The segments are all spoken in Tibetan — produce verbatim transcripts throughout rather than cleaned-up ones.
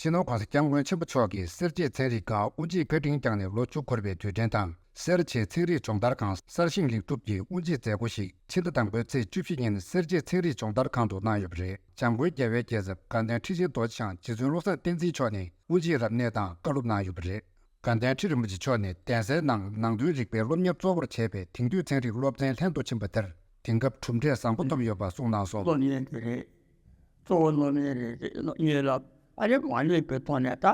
སྤྱི་ནོར་༸གོང་ས་༸སྐྱབས་མགོན་ཆེན་པོ་མཆོག་གིས་སེར་བྱེས་ཚན་རིག་ཁང་དབུ་འབྱེད་བཀའ་དྲིན་བསྐྱངས་ནས་ལོ་བཅུ་འཁོར་བའི་དུས་དྲན་དང་། སེར་བྱེས་ཚན་རིག་སྦྱོང་བརྡར་ཁང་གསར་བཞེངས་ལེགས་གྲུབ་ཀྱི་དབུ་འབྱེད་མཛད་སྒོ་ཞིག་ཕྱི་ཟླ་དང་པོའི་ཚེས་བཅུ་བཞི་ཉིན་སེར་བྱེས་ཚན་རིག་སྦྱོང་བརྡར་ཁང་དུ་གནང་ཡོད་པ་རེད། འཇམ་མགོན་རྒྱལ་བའི་རྒྱལ་ཚབ་དགའ་ལྡན་ཁྲི་ཆེན་རྡོ་རྗེ་འཆང་རྗེ་བཙུན་བློ་བཟང་བསྟན་འཛིན་མཆོག་ནས་དབུ་འབྱེད་རབ་གནས་དང་བཀའ་སློབ་གནང་ཡོད་པ་རེད། དགའ་ལྡན་ཁྲི་རིན་པོ་ཆེ་མཆོག་ནས་གདན་སའི་ནང་ནང་དོན་རིག་པའི་སློབ་གཉེར་གཙོ་བོར་བྱས་པའི་དེང་དུས་ཚན་རིག་སློབ་ཚན་ལྷན་དུ་ཕྱིན་པ་དེར་དེང་སྐབས་གྲུབ་འབྲས་བཟང་པོ་ཐོབ་ཡོད་པ་གསུངས་གནང་སོང་། སློབ་གཉེར་དེ་རེད། གཙོ་བོ་སློབ་གཉེར་རེད། སློབ་གཉེར་ལ་ཨ་རེ་མ་ལུས་པའི་ཐོག་ནས་ད་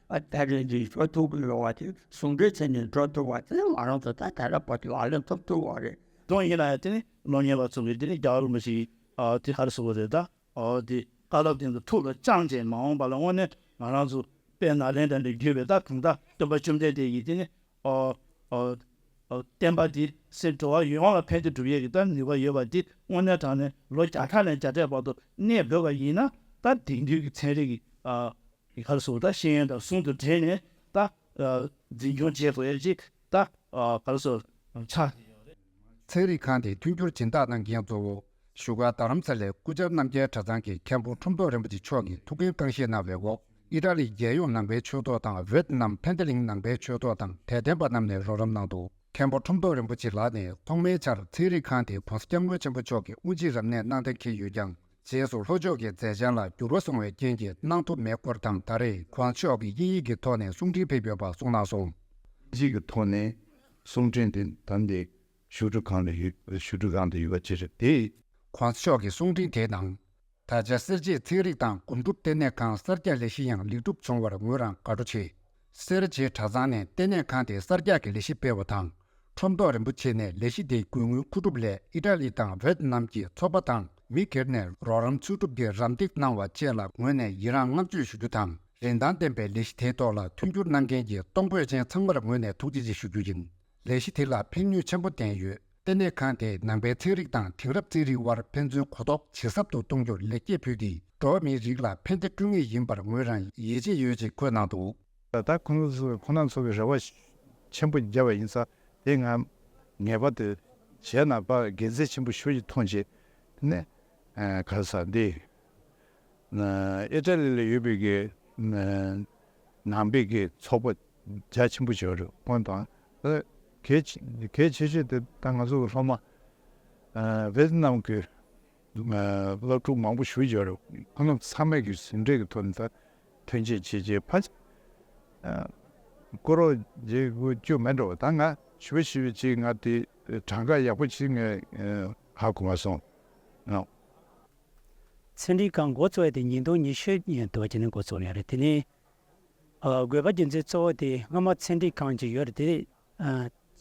ཨ་ད་རེས་ཀྱི་འགྲོ་ཐུབ་ཀྱི་ཡོད་པ་དེ་ཟུང་འབྲེལ་བྱས་ནས་འགྲོ་ཐུབ་པ་དེ་ང་རང་ཚོ་ད་ད་ལྟ་བར་དུ་ལག་ལེན་ཐོབ་ཐུབ་པ་རེད། དོན་ཡིན་ན་ཡང་དེ་ནི་སློབ་གཉེར་བ་ཚོ་གིས་དེ་ནི་རྒྱལ་བ་རིན་པོ་ཆེའི་ཨ་དེ་ག་རེ་ཟེར་དགོས་རེད། ད་ཨོ་དེ་བཀའ་སློབ་དེ་ཚོ་ཐུགས་ལ་བཅངས་བྱས་མ་འོངས་པ་ལ་དངོས་གནས་ང་རང་ཚོ་དཔལ་ནཱ་ལེནྡྲ་ནས་བརྒྱུད་པའི་ད་གང་ལྟར་སྟོན་པ་བཅོམ་ལྡན་འདས་ཀྱིས་དེ་ནི་ཨོ་ཨོ་ཨོ་བསྟན་པ་འདི་སེམས་འགྲོ་བ་ཡོངས་ལ་ཕན་བདེ་སྒྲུབ་ཡས་ཀྱི་ད་ནུས་པ་ཡོད་པ་འདི་དངོས་གནས་དྲང་གནས་ལོ་བརྒྱ་ཕྲག་ནས་བརྒྱ་ཕྲག་བར་དུ་གནས་དགོས་པ་ཡིན་ན། ད་དེང་དུས་ཀྱི་ཚན་རིག་གི་ཨ་ག་རེ་ཟེར་ད་ཤེས་ཡོན་དང་ཟུང་དུ་འབྲེལ་ནས་ད་འཛིན་སྐྱོང་བྱེད་དགོས་ཡས་ཅིག་ད་ག་རེ་ཟེར་ཆགས་བསྡད་ཡོད་རེད། ཚན་རིག་ཁང་དེའི་མཐུན་འགྱུར་སྦྱིན་བདག་གནང་མཁན་གཙོ་བོ་བཞུགས་སྒར་རྡ་རམ་ས་ལའི་སྐུ་བཅར་རྣམ་རྒྱལ་གྲྭ་ཚང་གི་མཁན་པོ་ཁྲོམ་ཐོག་རིན་པོ་ཆེ་མཆོག་གིས་ཐུགས་འགན་གཙང་བཞེས་གནང་བའི་འོག་ཨི་ཊ་ལི་རྒྱལ་ཡོངས་ནང་པའི་ཆོས་ཚོགས་དང་ཝེ་ཏི་ནམ་ཕན་ཏེ་ལིང་ནང་པའི་ཆོས་ཚོགས་དང་དད་ལྡན་པ་རྣམས་ནས་རོགས་རམ་གནང་འདུག་མཁན་པོ་ཁྲོམ་ཐོག་རིན་པོ་ཆེ་ལགས་ནས་ཐོག་མའི་ཆར་ཚན་རིག་ཁང་དེ་༸གོང་ས་༸སྐྱབས་མགོན་ཆེན་པོ་མཆོག་གིས་དབུ་འབྱེད་རབ་གནས་གནང་གཏན་འཁེལ་ཡོད་ཀྱང་། རྗེས་སུ་ལྷོ་ཕྱོགས་ཀྱི་མཛད་འཆར་ལ་འགྱུར་བ་སོང་བའི་རྐྱེན་གྱིས་གནང་ཐུབ་མེད་སྐོར་དང་། ད་རེས་༸གོང་ས་མཆོག་གིས་དབྱིན་ཡིག་གི་ཐོག་ནས་གསུང་འཕྲིན་ཕེབས་ཡོད་པ་གསུངས་གནང་སོང་། དབྱིན་ཡིག་གི་ཐོག་ནས་གསུང་འཕྲིན་དེ་ད་འདི་བཞུགས་སྒྲུབ་ཁང་ལ་ཡོད། བཞུགས་སྒྲུབ་ཁང་དུ་ཡོད་པ་ཅིག་རེད་དེ།༸གོང་ས་མཆོག་གི་གསུང་འཕྲིན་དེའི་ནང་། ད་ཆ་སེར་བྱེས་ཚན་རིག་དང་སྒོམ་སྒྲུབ་ལྟེ་གནས་ཁང་གསར་རྒྱག་ལས་གཞི་ཡང་ལེགས་གྲུབ་བྱུང་བར་ངོས་རང་དགའ་སྤྲོ་ཆེ། སེར་བྱེས་གྲྭ་ཚང་ནས་ལྟེ་གནས་ཁང་དེ་གསར་རྒྱག་གི་ལས་གཞི་སྤེལ་བ་དང་། ཁྲོམ་ཐོག་རིན་པོ་ཆེ་ནས་ལས་གཞི་དེའི་དགོས་དངུལ་མཁོ་སྒྲུབ་སླད་ཨི་ཊ་ལི་དང་ཝེ་ཏི་ནམ་གྱི་ཚོགས་པ་དང་མི་སྒེར་ནས་རོགས་རམ་ཚུད་གྲུབ་ཀྱི་རམ་འདེགས་གནང་བ་བཅས་ལ་ངོས་ནས་ཡི་རངས་བསྔགས་བརྗོད་ཞུ་རྒྱུ་དང་། རིན་ཐང་ལྡན་པའི་ལས་གཞི་དེའི་ཐོག་ལ་མཐུན་འགྱུར་གནང་མཁན་གྱི་གཏོང་ཕོད་ཅན་ཚང་མར་ངོས་ནས་ཐུགས་རྗེ་ཆེ་ཞུ་རྒྱུ་ཡིན། ལས་གཞི་དེ་ལ་ཕན་ནུས་ཆེན་པོ་ལྡན་ཡོད། ལྟེ་གནས་ཁང་དེས་ནང་པའི་ཚན་རིག་དང་དེང་རབས་ཚན་རིག་དབར་ཕན་ཚུན་གོ་རྟོགས་ཇེ་ཟབ་ཏུ་གཏོང་རྒྱུར་ལེགས་སྐྱེས་ཕུལ་ཏེ། འགྲོ་བ་མིའི་རིགས་ལ་ཕན་བདེ་བསྐྲུན་ངེས་ཡིན་པར་ངོས་རང་ཡིད་ཆེས་ཡོད་ཅེས་འཁོད་གནང་འདུག་ད་ཁོང་ཚོ་ཁོང་རྣམ་ཚོ་གི་རེ་བ་ཆེན་པོ་བརྒྱབ་པ་ཡིན་ཙང་དེ་ང་ངེས་པར་དུ་བྱས་ན་ཕར་དགེ་མཚན་ཆེན་པོ་ཞེ་པོ་ཅིག་མཐོང་བྱས་ནས་ག་རེ་ཟེར་འདི། ཨི་ཊ་ལི་ལ་ཡོད་པའི་གི་ནང་པའི་གི་ཚོགས་པ་རྒྱ་ཆེན་པོ་ཞིག་ཡོད་རེད། ཁོང་དང་གལ་ཆེ་གལ་ཆེ་ཤོས་དེ་ད་ང་ཚོ་གི་སློབ་མ་ཝེ་ཏི་ནམ་གི་སློབ་ཕྲུག་མང་པོ་ཞིག་ཡོད་རེད། ཁོང་རྣམས་ཚང་མས་གི་ཟིན་བྲིས་གི་ཐོག་ནས་ད་ཐོན་སྐྱེད་བྱེད་ཀྱི་ཕ་བསྐུར་རོགས་བྱེད་དགོས་རྒྱུ་མེད་འགྲོ། ད་ང་ཞུ་བ་ཞུ་བ་ཅིག་ང་དེ་གྲངས་ཀ་ཡག་པོ་ཅིག་ངས་ཧ་གོ་མ་སོང་། ཚན་རིག་ཁང་འགོ་བཙུགས་ཡ་དེ་ཉིས་སྟོང་ཉི་ཤུ་ཡན་དུ་བ་ཅི་ནས་འགོ་བཙུགས་ཡ་རེད། དེ་ནས་དགོས་པ་རྒྱུ་མཚན་གཙོ་བོ་དེ་སྔ་མ་ཚན་རིག་ཁང་ཅིག་ཡོད་རེད།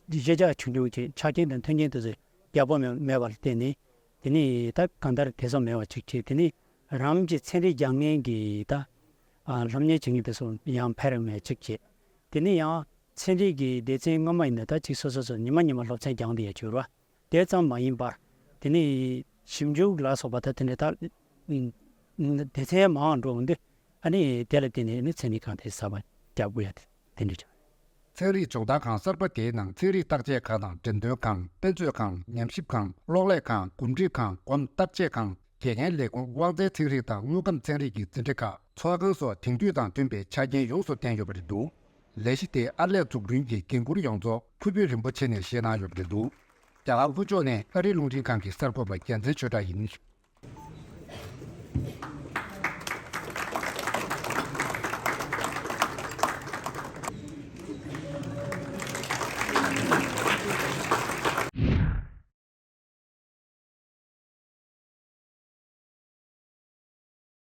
དེ་གཞི་རྒྱ་ཆུང་ཆུང་ཅིག་ཆ་རྐྱེན་དང་མཐུན་རྐྱེན་དེ་ཚོ་ཡག་པོ་མེད་མེད་པར་བརྟེན་ནས། དེ་ནས་ད་གང་ལྟར་དེ་ཚོ་མེད་པ་ཅིག་བྱས། དེ་ནས་རང་གི་ཚན་རིག་སྦྱང་མཁན་གྱི་ད་སློབ་གཉེར་བྱེད་མཁན་དེ་ཚོ་ཡང་འཕར་མེད་ཅིག་བྱས། དེ་ནས་ཡང་ཚན་རིག་གི་སྡེ་ཚན་སྔོན་མ་ཡིན་ན་ད་ཅིག་སོ་སོ་སོ་ཉི་མ་ཉི་མ་སློབ་ཚན་སྦྱང་བསྡད་ཡ་ཅིག་ཡོད་རེད་བ། དེ་ཙམ་མ་ཡིན་པར། དེ་ནས་ཞིབ་འཇུག་ལ་སོགས་པ་ད་དེ་འདྲ་ད་སྡེ་ཚན་མང་འགྲོ་འོང་དུས། ཨ་ནི་དེ་ལ་བརྟེན་ནས་ནི་ཚན་རིག་ཁང་དེ་གསར་པ་བརྒྱབ་དགོས་ཡ་དེ་དེ་འདྲ་ཅིག་ཚན་རིག་སྦྱོང་བརྡར་ཁང་གསར་པ་དེའི་ནང་ཚན་རིག་བརྟག་དཔྱད་ཁང་དང་འགྲེམས་སྟོན་ཁང་། དཔེ་མཛོད་ཁང་། ཉམས་ཞིབ་ཁང་། གློག་ཀླད་ཁང་། གོམས་འདྲིས་ཁང་། སྒོམ་བརྟག་དཔྱད་ཁང་། དགེ་རྒན་ལས་ཁུངས། དབང་རྩའི་ཚན་རིག་དང་དངོས་ཁམས་ཚན་རིག་གི་འཛིན་གྲྭ་ཁག་ཚོགས་ཁང་སོགས་དེང་དུས་དང་མཐུན་པའི་ཆ་རྐྱེན་ཡོངས་སུ་ལྡན་ཡོད་པ་རེད་འདུག་ལས་གཞི་དེའི་ཨར་ལས་འཛུགས་སྐྲུན་གྱི་འགན་འཁུར་ཡོངས་རྫོགས་ཁུ་བུ་རིན་པོ་ཆེ་ནས་བཞེས་གནང་ཡོད་པ་རེད་འདུག་རྒྱ་གར་ལྷོ་ཕྱོགས་ནས་ཨ་རིའི་རླུང་འཕྲིན་ཁང་གི་གསར་འགོད་པ་རྒྱལ་མཚན་ཆོས་གྲགས་ཡིན།